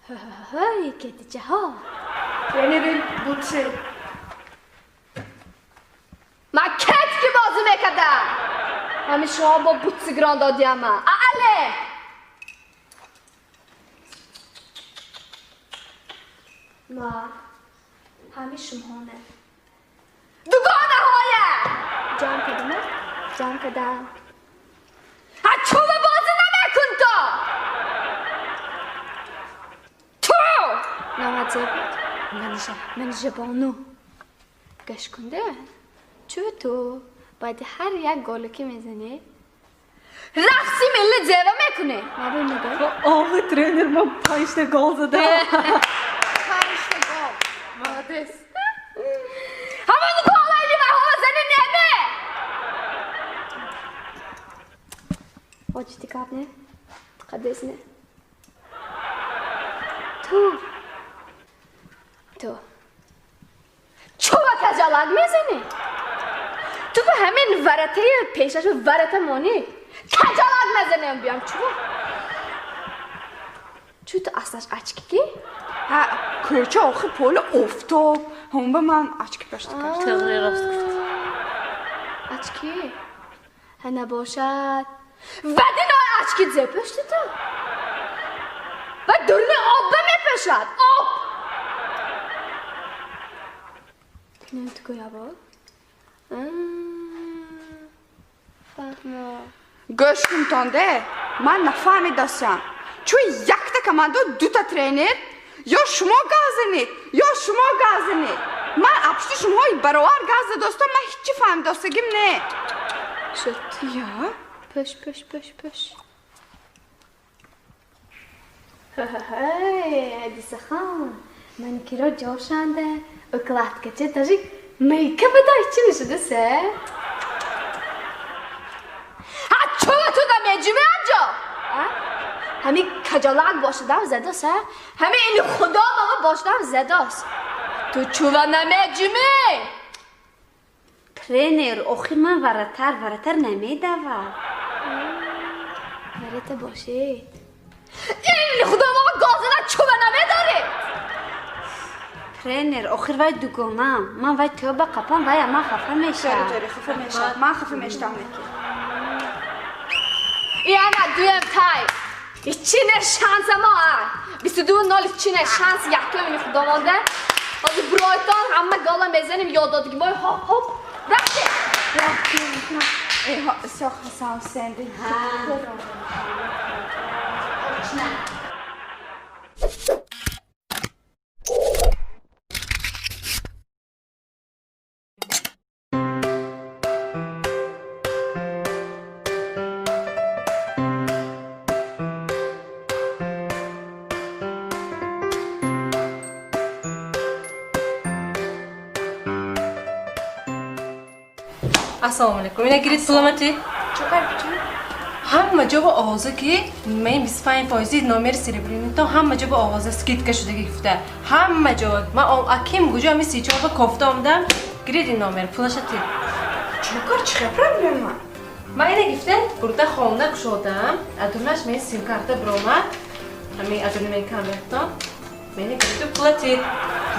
Ҳай, кетичаҳо. Тренери бутси. Ман кет ки бозӣ мекардам. Ҳамин шумо бо бутси гирон додиама. Але! Ма ҳамин шумоне. Дугонаҳоя! Ҷамъ кардам, ҷамъ кардам. Ҳа чӯба бозӣ намекун то! Ту! Номат зе буд? Манижа, Манижа бону. Гӯш кунда, чӯ ту баъди ҳар як голе ки мезанӣ, рақси милли зева мекунӣ. Мабин нигоҳ. Охи тренер, ман панҷта гол задам. Панҷта гол. Молодец. Ҳамон голаи ливаҳо зани неме? Оҷити гап не? Қадес не? Ту. Ту. Чӯба каҷалак мезанӣ? Ту ба ҳамин варатаи пешаш варата монӣ? Каҷалак мезанем биям чӯба? Чӯ ту аслаш очки ки? Ҳа, кӯча охи поли офтоб. Ҳам ба ман очки пашта кард. Тағри рост гуфт. Очки? Ҳа набошад. Вадинои очки зе пашти ту? Ва дурни об ба мепашад. Об! Не ту гӯя бо? Фаҳмо. Гӯш кунтонде, ман нафаҳмидастам. Чун якта команда дута тренер, ё шумо газ занед, ё шумо газ занед. Ман апшти шумоҳои баровар газ задостам, ман ҳичи фаҳмидостагим не. Шуд. Я? Пӯш, пӯш, пӯш, пӯш. Ҳай, Ҳадисахон, ман киро ҷошанда, укладкача даже мейкап да ҳичи нашуда се? Ҳа, чӯба ту да меҷумӣ анҷо? А? Ҳамин каҷалак бошадам задост, а? Ҳамин ини худо баба бошадам задост. Ту чӯва намеҷумӣ? Тренер, охир ман варатар, варатар намедавад. Варата бошед. Ини худо баба гозина чӯва намедоред? Тренер, охир вай дугонам. Ман вай тӯба қапам, вай ман хафа мешавам. Тори, тори, хафа мешавам. Ман хафа мешавам неки. Яна дуем тай. Ичине шанса мо, а? 22-0 ичине шанс якум ини худо монда. Ҳозир Брайтон ҳама гола мезанем, ёд додги бой хоп хоп. Рафтем. Рафтем. Э, Исоқ Ҳасан Ҳусейн. Ассалому алайкум. Ина гирит пуламати. Чокар бича? Ҳама ҷо бо овоза ки мен 25 фоизи номери серебрянито ҳама ҷо бо овоза скидка шудаги гуфта. Ҳама ҷо. Ман аким гуҷо ами 34 ба кофта омадам. Гирит ин номер, пулаша ти. Чокар, чӣ хел проблема? Ман ина гифта бурда хона кушодам. Адунаш мен сим-карта биромад. Ами адуни мен камертон. Мени гириту пула ти.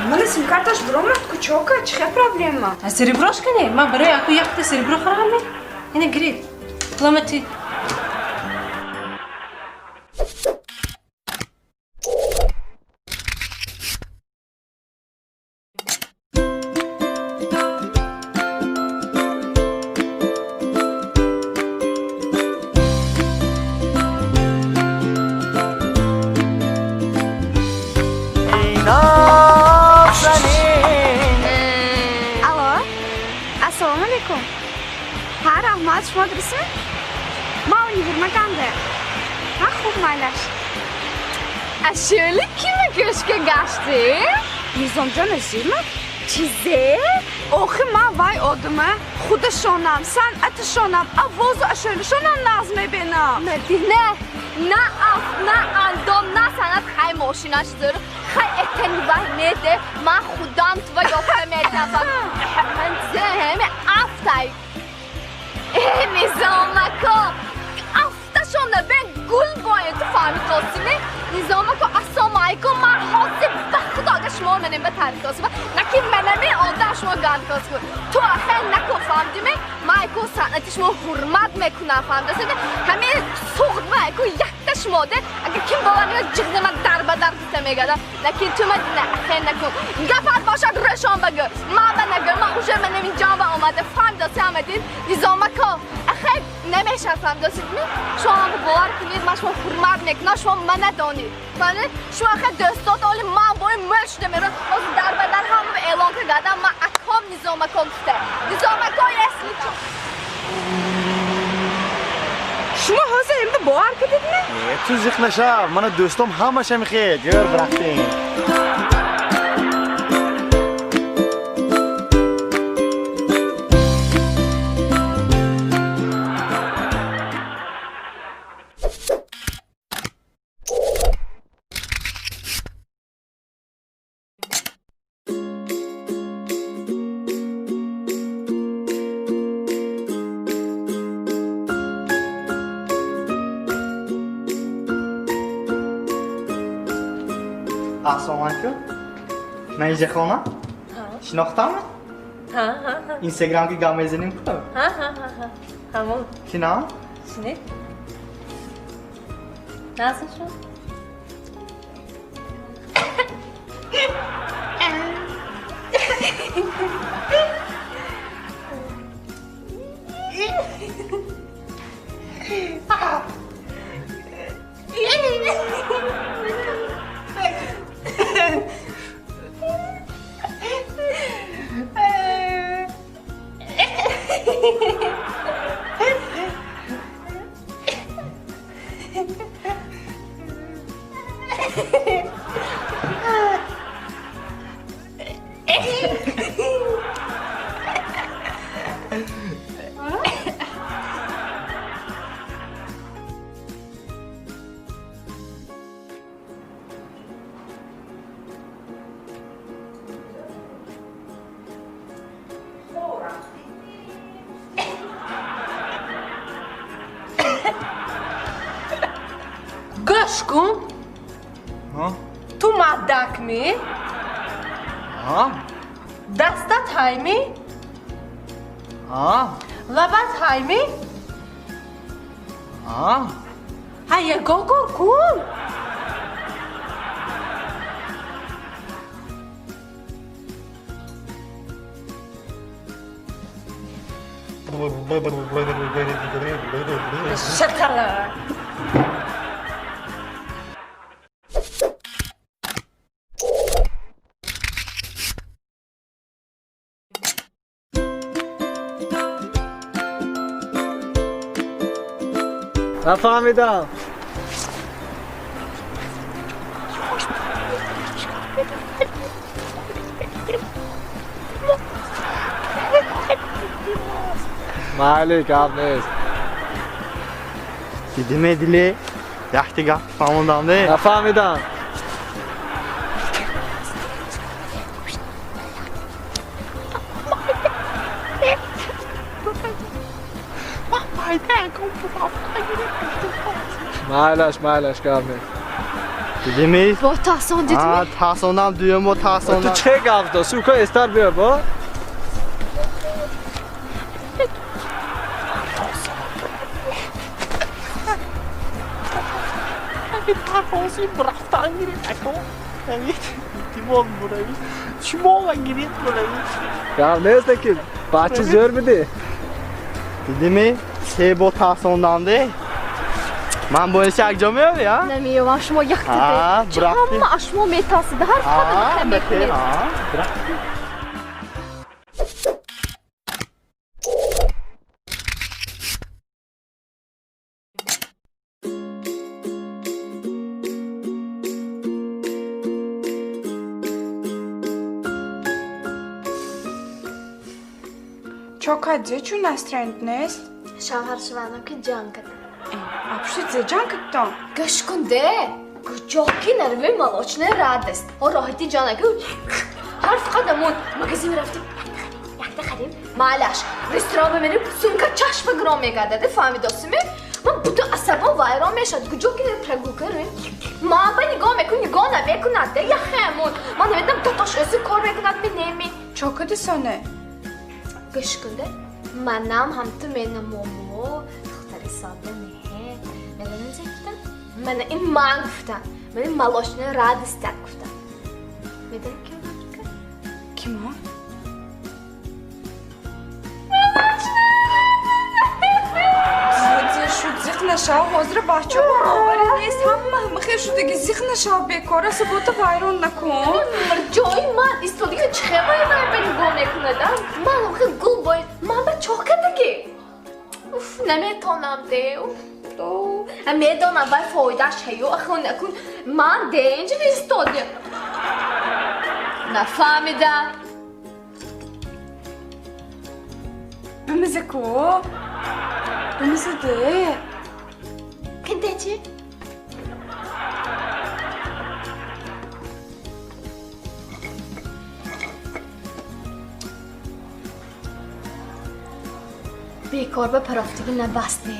Мана сим-карташ биромад ку чока, чӣ хел проблема? А сереброш кане? Ман барои аку якта серебро харам. Ина гирит. Пулама ти. Алло, ассалому алайкум. Ҳа, раҳмат, шумо дурустми? Ман универмаганда. Ҳа, хуб, майлаш. Ашёли кима гӯшка гаштӣ? Низомҷон Азимов? Чизе? Охи ман вай одама худашонам, санъаташонам, авозу ашёлишонам нағз мебинам. Мадина, на аф, на андом, на санъат, хай мошинаш зур, хай этани вай неде, ман худам тува ёфта метавам. Ман зеҳеми афтай. Э, Низомако, афташона бен гул бояд, ту фаҳми тосиме? Низомако, ассалому алайкум, ҳамин ба таърих косба. Наки манами одам шумо ганд косбу. Ту ахе нако фаҳмдиме? Ман айку санъати шумо ҳурмат мекунам, фаҳмдасиме? Ҳамин суғд ва айку якта шумо де, агар ким бовар мекунад ҷиғни ман дар ба дар гуфта мегардам. Лекин ту ма дина ахе нако. Гапат бошад рӯшон багӯ. Ман ба нагӯ, ман уже манам инҷо ба омада. Фаҳмдаси ҳамадин? Низомако, ахе намешавад фаҳмдасидми? Шумо ман бовар кунед, ман шумо ҳурмат мекунам, шумо ман надонед. Фаҳмдед? Шумо ахе дӯстот оли ман бои мӯл шуда меравад. Ҳозир дар ба дар ҳама эълон кардам, ман аком Низомако гуфта. Низомако если чо. Шумо ҳозир имда бовар кардидми? Ту зиқ нашав, мана дӯстом ҳамаша мехед. Ҷӯр рафтем. Assalomu alaykum. Manijахона? Шинохтамми? Ҳа, ҳа, ҳа. Instagramga gap mezanim-ku. Ҳа, ҳа, ҳа, ҳа. Ҳамон. Шинам? Шинед. Nasıl şu? Гӯш кун. Ту мардакмӣ? Дастат ҳаймӣ? Лабат ҳаймӣ? Ҳа ягон кор кун. Шакала. Нафаҳмидам. Майли, гап нест. Дидиме диле? Якта гап фаҳмондам де. Нафаҳмидам. Майлаш, майлаш, гап нест. Дидими? Бо таҳсон дидими? А, таҳсонам, дуюм бо таҳсонам. Ту че гап дод? Сука, эстар биё, бо. Гап нест, ки бача зӯр бидӣ. Дидими? Се бо таҳсондам де. Ман бо ин якҷо меёвӣ, а? Намеёвам, шумо яктиде. Чӣ ҳама аз шумо метарсида, ҳар қадам мекунед. Чокадзе чун настроение нест? Шавҳар шаванам ки ҷанг кардам. Апши зе ҷанг кардтон? Гӯш кун де. Куҷо ки наравем молочная радость. Ҳо роҳати ҷанаку ҳар фақат амон магазин рафтем, якта харим, маълаш. Ресторан бимерим, сумка чашма гирон мегардад, фаҳмидосиме? Ман бутун асабом вайрон мешавад. Куҷо ки прогулка равем, ман ба нигоҳ мекун, нигоҳ намекунад. Яхемон. Ман намедонам, додош ӯзи кор мекунад ми неми. Чо кади соне? Гӯш кунде. Манам ҳам ту менамомо. Духтари сода не. Медонӣ чӣ гуфтам? Мана ин ман гуфтам. Мана ин молочная радость гуфтам. Медонӣ ки гуфт? Кимо? Шуд, зиқ нашав, ҳозир бачаҳо боварӣ нест, ҳама михел шудаги, зиқ нашав, бекора сабота вайрон накун. Ҷои ман истодагӣ чихе вай вай ба нигоҳ мекунад, а? Ман охи гул бой, ман ба чоҳ кадаги. Уф, наметонам де. Медонам, вай фоидааш ҳаю, ахо накун. Ман де инҷа истодем. Нафаҳмида. Бимиза ку? Бимиза де. Кинте чи? Бекор ба парофтагӣ набасте.